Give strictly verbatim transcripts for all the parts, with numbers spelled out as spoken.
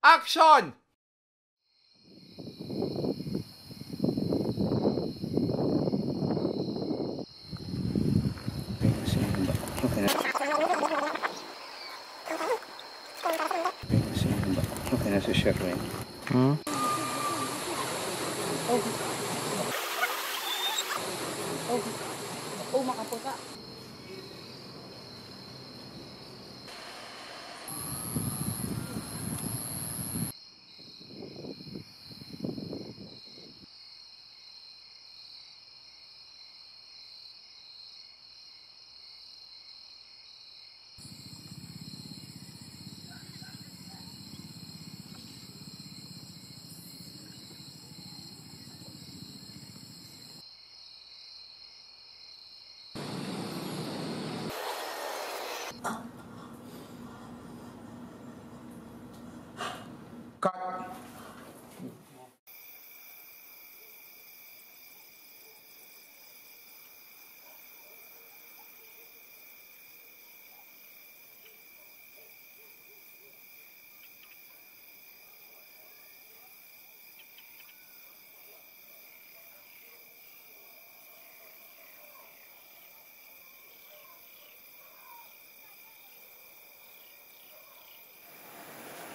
Action! Okay na si Sherwin. Hmm? Oh, makapusa.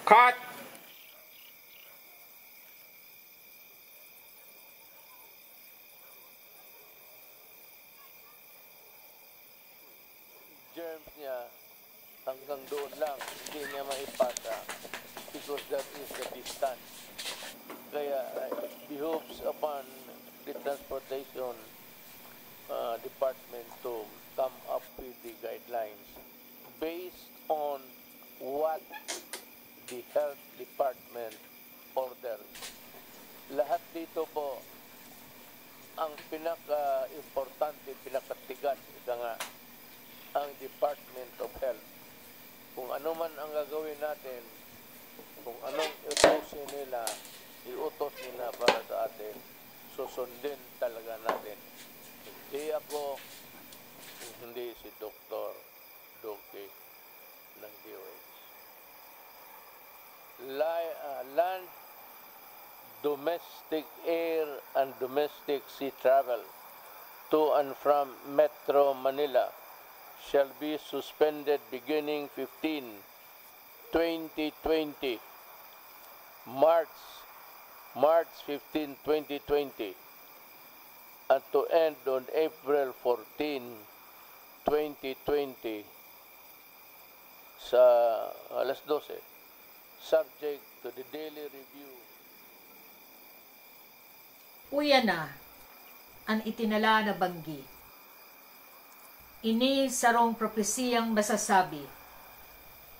Cut! Germs niya hanggang doon lang, hindi niya maipasa because that is the distance. Kaya uh, behoves upon the transportation uh, department to come up with the guidelines based on what the health department orders. Lahat dito po, ang pinaka-importante, pinakatigas, ika nga, ang Department of Health. Kung ano man ang gagawin natin, kung anong utusin nila, iutos nila para sa atin, susundin talaga natin. Hindi ako, hindi si Doktor Duque ng D O H. Li- uh, land, domestic air and domestic sea travel to and from Metro Manila shall be suspended beginning fifteen, twenty twenty, March, March fifteen, twenty twenty, and to end on April fourteen, twenty twenty, sa alas dose, subject to the daily review. Uya na an itinala na banggi. Ini sarong propesiyang masasabi,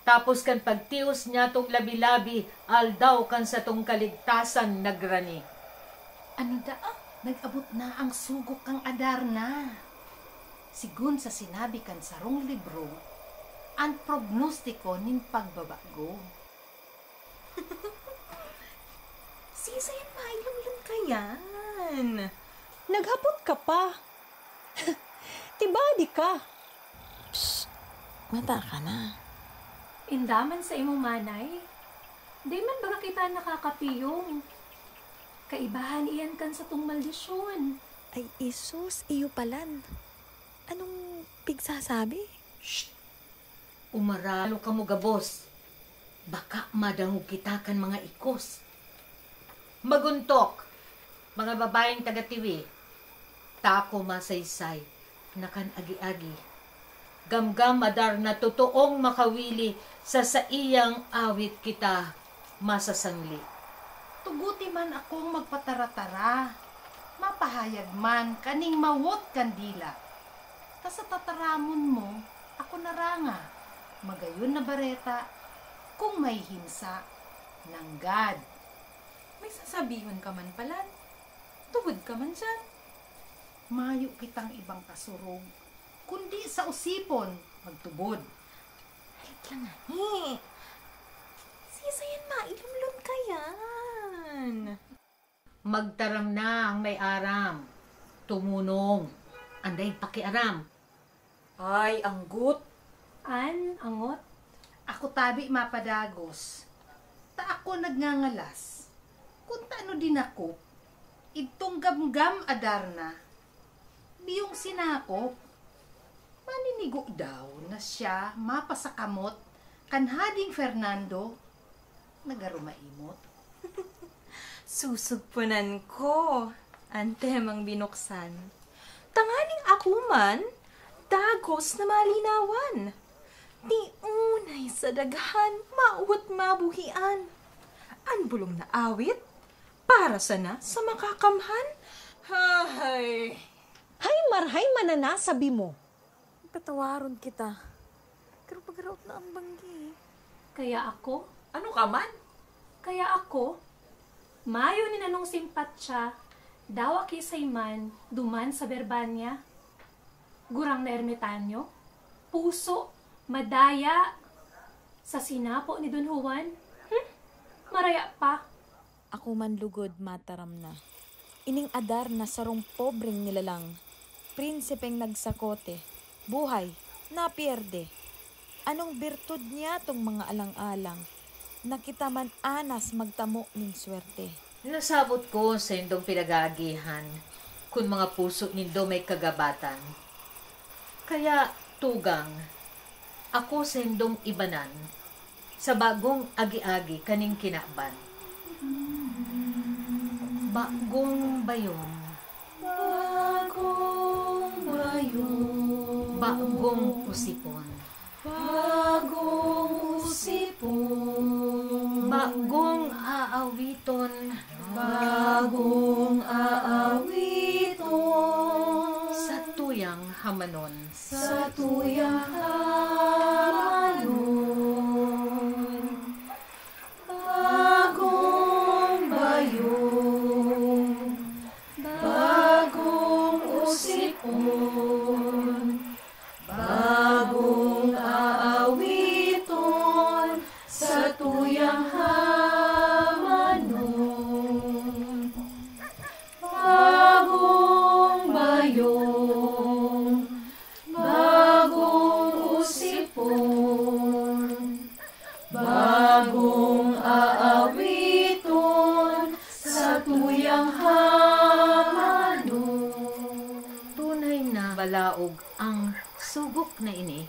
tapos kan pagtios nyatong labi-labi aldaw kan satong kaligtasan nagrani. Ano daa? Nag-abot na ang sugok kan Adarna. Sigun sa sinabi kan sarong libro, an prognostiko nin pagbabago. Sisay an mailunglon kaiyan? Naghapot ka pa. Tibadi ka. Psst! Mata ka na. Inda man sa imo, manay. Di man baga kita nakakapiyong. Kaibahan iyan kan satong maldisyon. Ay, isus, iyo palan. Anong pigsasabi? Shh! Umaralo kamo gabos. Baka madangog kita kan mga ikos. Maguntok, mga babayeng taga-Tiwi, ta ako masaysay na kan agi-agi. Gamgam, Adarna, totoong makawili sa saiyang awit kita masasangli. Tuguti man akong magpataratara, mapahayag man kaning mawot kan dila. Ta sa tataramon mo, ako naranga, magayon na bareta, kung may himsa, nanggad. May sasabihon ka man palan? Tubod ka man diyan? Mayo kitang ibang kasurog, kundi sa usipon, magtubod. Wait lang, he. Sisay an mailumlon kaiyan? Magtaram na ang may aram. Tumunong. Anday pakiaram. Ay, anggot. An, angot. Ako tabi mapadagos. Ta ako Nagngangalas. Kun tano dinakop, idtong gamgam a Darna, biyong sinakop. Maninigo daw na siya mapasakamot kan Hading Fernando na garo maimot. Susugponan ko an temang binuksan. Tanganing ako man, dagos na malinawan. Ti unay sa daghan, mawot mabuhian. An bulong na awit, para sana sa makakamhan. Hay! Hay marhay mananasabi mo! Patawaron kita. Pero pagaraot na ang banggi. Kaya ako? Ano ka man? Kaya ako? Mayo nin anong simpatya, dawa kisay man, duman sa Berbanya. Gurang na ermitanyo, puso, madaya, sa sinapo ni Don Juan? Hmm? Maraya pa. Ako man lugod mataram na. Ining adar na sarong pobreng nilalang, prinsipeng nagsakote, buhay, napierde. Anong birtud niya tong mga alang-alang, na kita man anas magtamo nin swerte? Nasabot ko sa indong pinag-aagihan, kun mga puso nindo may kagabatan. Kaya, tugang, ako sa indong ibanan, sa bagong agi-agi kaning kinaban. Bagong bayong. Bagong bayong. Bagong usipon. Bagong usipon. Bagong aawiton. Bagong aawiton. Sa tuyang hamanon. Sa tuyang hamanon. Bagong bayong, bagong usipon, bagong aawiton, sa tuyang hamanon. Bagong bayong, bagong usipon, bagong aawiton, sa tuyang hamanon. Tunay na balaog ang sugok na ini.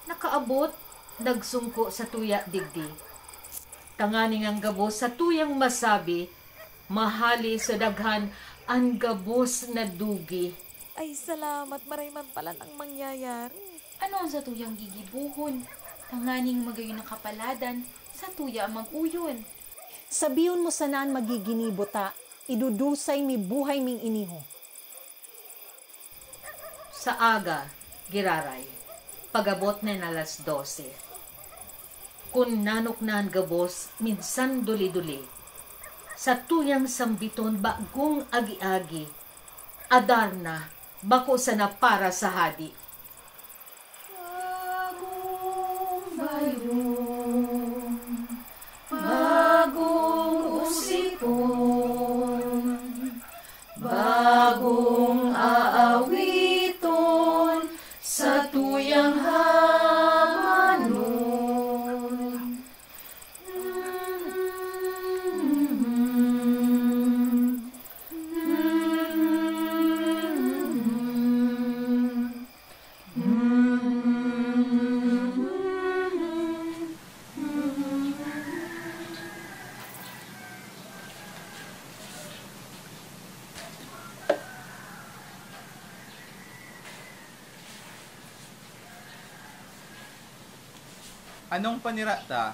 Nakaabot, nagsungko sa tuya digdi. Tanganing an gabos sa tuyang masabi, mahali sa daghan an gabos na dugi. Ay, salamat, maray man pala nang mangyayari. Ano an satuyang gigibohon? Tanganing magayon ang kapaladan, satuya ang mag-uyon. Sabihon mo sana an magiginibo ta, idudusay mi buhay ming iniho. Sa aga, giraray, pag-abot nin alas dose. Kun nanuknan gabos, minsan duli-duli. Sa tuyang sambiton, bagong agi-agi. Adar na, bako sana para sa hadi. Bagong bayong, bagong usipon, bagong aawiton, sa tuyang hamanon. Anong panira ta?